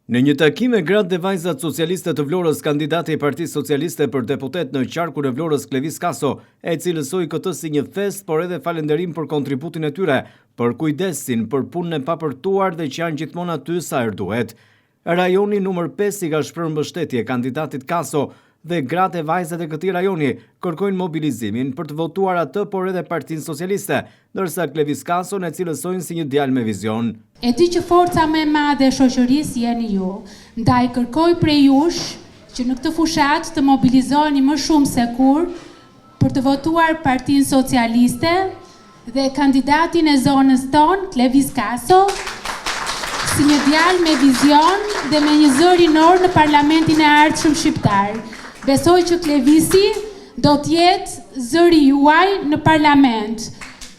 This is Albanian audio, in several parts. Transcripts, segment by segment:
Në një takim me gratë dhe vajzat socialiste të Vlorës, kandidati i Partisë Socialiste për deputet në qarkun e Vlorës, Klevis Kaso, e cilësoi këtë si një festë, por edhe falënderim për kontributin e tyre, për kujdesin, për punën e papërtuar dhe që janë gjithmonë aty sa herë duhet. Rajoni numër 5 i ka shprehur mbështetje kandidatit Kaso dhe gratë e vajzat e këtij rajoni kërkojnë mobilizimin për të votuar atë por edhe Partinë Socialiste, ndërsa Klevis Kason e cilësojnë si një djalë me vizion. E di që forca më e madhe e shoqërisë jeni ju, ndaj kërkoj prej jush që në këtë fushatë të mobilizoheni më shumë se kurrë për të votuar Partinë Socialiste dhe kandidatin e zonës tonë, Klevis Kaso, si një djalë me vizion dhe me një zë rinor në parlamentin e ardhshëm shqiptar. Besoj që Klevisi do të jetë zëri juaj në parlament.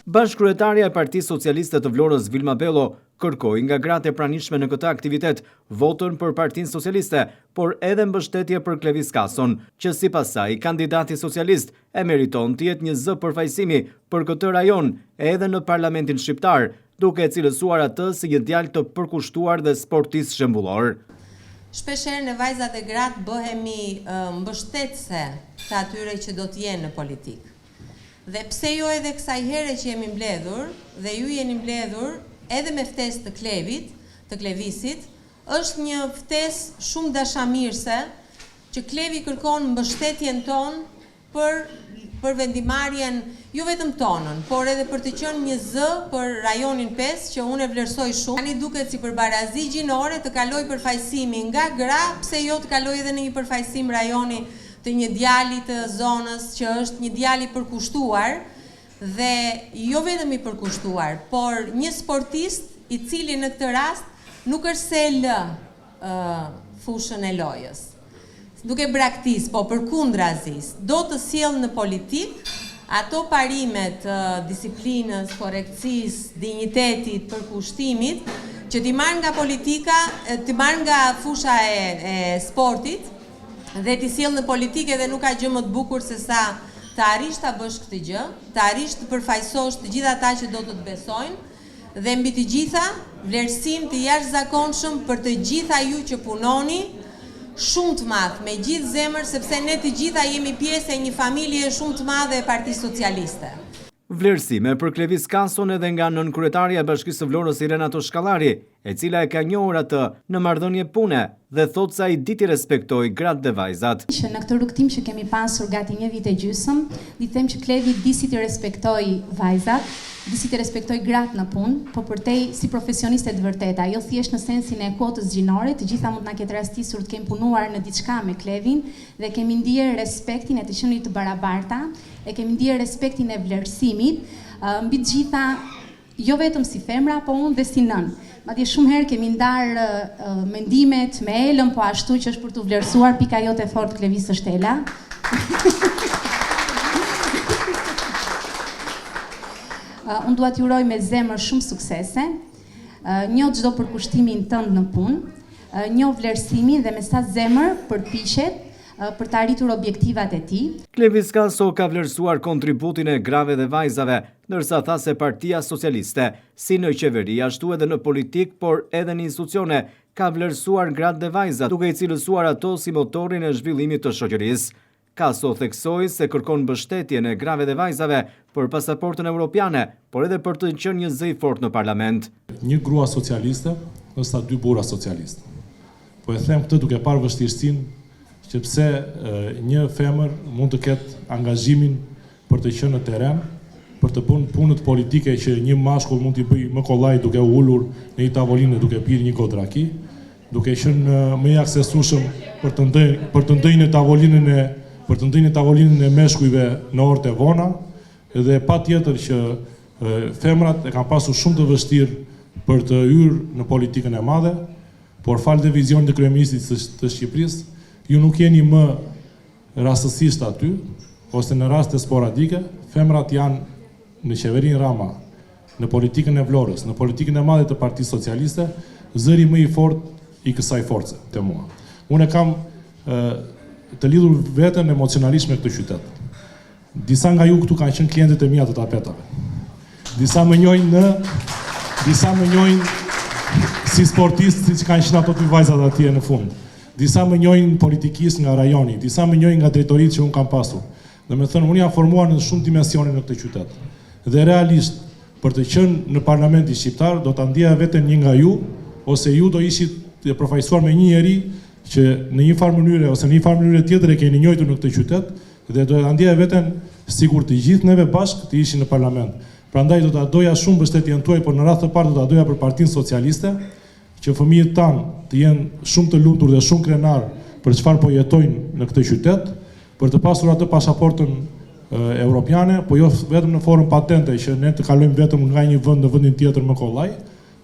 Bashkëkryetarja e Partisë Socialiste të Vlorës, Vilma Bello, kërkoi nga gratë e pranishme në këtë aktivitet votën për Partinë Socialiste, por edhe mbështetje për Klevis Kason, që sipas saj, kandidati socialist e meriton të jetë një zë përfaqësimi për këtë rajon edhe në parlamentin shqiptar, duke e cilësuar atë si një djalë të përkushtuar dhe sportist shembullor. Shpeshherë ne vajzat dhe gratë bëhemi mbështetëse të atyre që do të jenë në politikë. Dhe pse jo edhe kësaj here që jemi mbledhur dhe ju jeni mbledhur edhe me ftesë të Klevit, të Klevisit, është një ftesë shumë dashamirëse që Klevi kërkon mbështetjen tonë për për vendimmarrjen jo vetëm tonën, por edhe për të qenë një zë për rajonin 5 që unë e vlerësoj shumë. Tani duket si për barazi gjinore të kalojë përfaqësimi nga gra, pse jo të kalojë edhe në një përfaqësim rajoni të një djali të zonës që është një djalë i përkushtuar dhe jo vetëm i përkushtuar, por një sportist i cili në këtë rast nuk është se e lë fushën e lojës. Nuk e braktis, po përkundrazi, do të sjellë në politikë ato parime të disiplinës, korrektësisë, dinjitetit, përkushtimit, që t'i marrë nga politika, t'i marrë nga fusha e, e sportit dhe t'i sjellë në politikë edhe nuk ka gjë më të bukur se sa të arrish ta bësh këtë gjë, të arrish të përfaqësosh të gjithë ata që do të të besojnë, Dhe mbi të gjitha, vlerësim të jashtëzakonshëm për të gjitha ju që punoni, shumë të madh, me gjithë zemër, sepse ne të gjitha jemi pjesë e një familjeje shumë të madhe e Partisë Socialiste. Vlerësime për Klevis Kason edhe nga nënkryetarja e Bashkisë së Vlorës Irena Toshkallari, e cila e ka njohur atë në marrëdhënie pune dhe thotë se ai di t'i respektojë gratë dhe vajzat. Që në këtë rrugëtim që kemi pasur gati një vit e gjysmë, di të them që Klevi di si t'i respektojë vajzat, di si t'i respektojë gratë në punë, po përtej si profesioniste të vërteta, jo thjesht në sensin e kuotës gjinore, të gjitha mund të na ketë rastisur të kemi punuar në diçka me Klevin dhe kemi ndier respektin e të qenit të barabarta, e kemi ndier respektin e vlerësimit, mbi të gjitha Jo vetëm si femra, po unë dhe si nënë. Madje shumë herë kemi ndarë mendimet me Elën, po ashtu që është për t'u vlerësuar pika jote e fortë Klevis është Ela. Unë dua t'ju uroj me zemër shumë suksese. Njoh çdo përkushtimin tënd në punë, njoh vlerësimin dhe me sa zemër përpiqet për të arritur objektivat e tij. Klevis Kaso ka vlerësuar kontributin e grave dhe vajzave, ndërsa tha se Partia Socialiste, si në qeveri ashtu edhe në politikë por edhe në institucione, ka vlerësuar gratë dhe vajzat, duke i cilësuar ato si motorin e zhvillimit të shoqërisë. Kaso theksoi se kërkon mbështetjen e grave dhe vajzave për pasaportën europiane, por edhe për të qenë një zë i fortë në parlament. Një grua socialiste është sa dy burra socialistë. Po e them këtë duke parë vështirësinë që pse një femër mund të ketë angazhimin për të qenë në terren, për të bërë punët politike që një mashkull mund t'i bëjë më kollaj duke u ulur në një tavolinë dhe duke pirë një gotë raki, duke qenë më i aksesueshëm për të ndënjë për të ndënjë në tavolinën e për të ndënjë në tavolinën e meshkujve në orët e vona dhe patjetër që femrat e kanë pasur shumë të vështirë për të hyrë në politikën e madhe, Por falë dhe vizionit të kryeministrit të Shqipërisë, ju nuk jeni më rastësisht aty, ose në raste sporadike, femrat janë në qeverinë Rama, në politikën e Vlorës, në politikën e madhe të Partisë Socialiste, zëri më i fortë i kësaj force, te mua. Unë e kam të lidhur veten emocionalisht me këtë qytet. Disa nga ju këtu kanë qenë klientët e mia të tapetave. Disa më njohin në disa më njohin si. si sportist, siç kanë qenë ato dy vajzat atje në fund. Disa më njohin politikisht nga rajoni, disa më njohin nga drejtoritë që unë kam pasur. Domethënë, unë jam formuar në shumë dimensione në këtë qytet. Dhe realisht, për të qenë në Parlamentin shqiptar, do ta ndjeja veten një nga ju, ose ju do ishit të përfaqësuar me një njeri që në një farë mënyre ose në një farë mënyre tjetër e keni njohur në këtë qytet dhe do ta ndjeja veten sikur të gjithë neve bashkë të ishin në parlament. Prandaj do ta doja shumë mbështetjen tuaj, por në radhë të parë do ta doja për Partinë Socialiste, që fëmijët tanë të jenë shumë të lumtur dhe shumë krenar për çfarë po jetojnë në këtë qytet, për të pasur atë pasaportën europiane, po jo vetëm në formë patente që ne të kalojmë vetëm nga një vend në vendin tjetër më kollaj,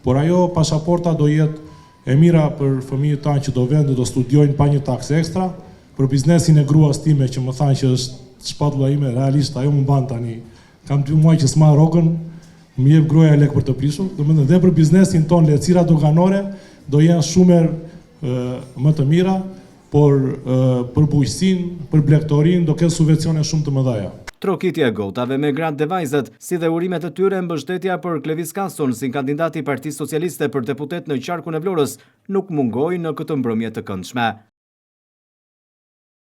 por ajo pasaporta do jetë e mira për fëmijët tanë që do venë dhe do studiojnë pa një taksë ekstra, për biznesin e gruas time që më thanë që është shpatulla ime, realisht ajo më mban tani. Kam 2 muaj që s'marr rrogën, më jep gruaja lek për të prishur, domethënë dhe për biznesin tonë lehtësira doganore do jenë shumë herë më të mira, por për bujqësinë, për blegtorinë do ketë subvencione shumë të mëdha. Trokitja e gotave me gratë dhe vajzat, si dhe urimet e tyre mbështetja për Klevis Kason si kandidati i Partisë Socialiste për deputet në qarkun e Vlorës, nuk mungoi në këtë mbrëmje të këndshme.